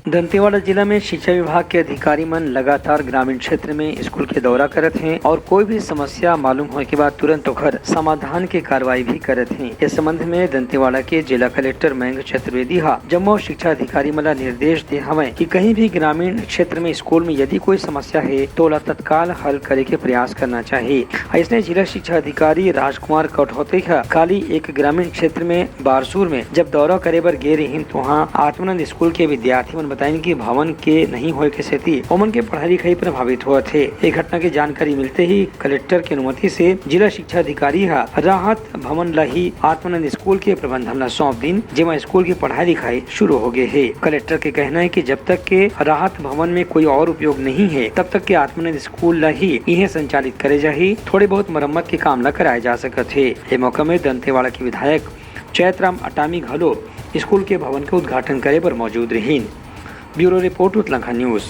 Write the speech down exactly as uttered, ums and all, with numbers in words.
दंतेवाड़ा जिला में शिक्षा विभाग के अधिकारी मन लगातार ग्रामीण क्षेत्र में स्कूल के दौरा करत हें और कोई भी समस्या मालूम होए के बाद तुरंत ओखर समाधान के कार्रवाई भी करत हें। इस संबंध में दंतेवाड़ा के जिला कलेक्टर मयंक चतुर्वेदी हा जम्मो शिक्षा अधिकारी मन ला निर्देश दे हवय कि कहीं भी ग्रामीण क्षेत्र में स्कूल में यदि कोई समस्या हे तो ओला तत्काल हल करे के प्रयास करना चाहिए। अइसने जिला शिक्षा अधिकारी राजकुमार कठौते हा काली एक ग्रामीण क्षेत्र में बारसूर में जब दौरा करे बर गे रहिन, तो वहाँ आत्मानंद स्कूल के विद्यार्थी मन बताइन कि भवन के नहीं होए के सेती ओमन के पढ़ाई लिखाई प्रभावित होवत हे। ए घटना के जानकारी मिलते ही कलेक्टर के अनुमति से जिला शिक्षा अधिकारी हा राहत भवन ला ही आत्मानंद स्कूल के प्रबंधन ला सौंप दिन, जेमा स्कूल की पढ़ाई लिखाई शुरू हो गए हे। कलेक्टर के कहना है कि जब तक के राहत भवन में कोई और उपयोग नहीं है, तब तक के आत्मानंद स्कूल ला ही इहें संचालित करे जाही। थोड़े बहुत मरम्मत के काम ला कराए जा सकत हे। ए मौका में दंतेवाड़ा के विधायक चैतराम अटामी घलो स्कूल के भवन के उद्घाटन करे बर मौजूद रहिन। Bureau report, Utlankha news.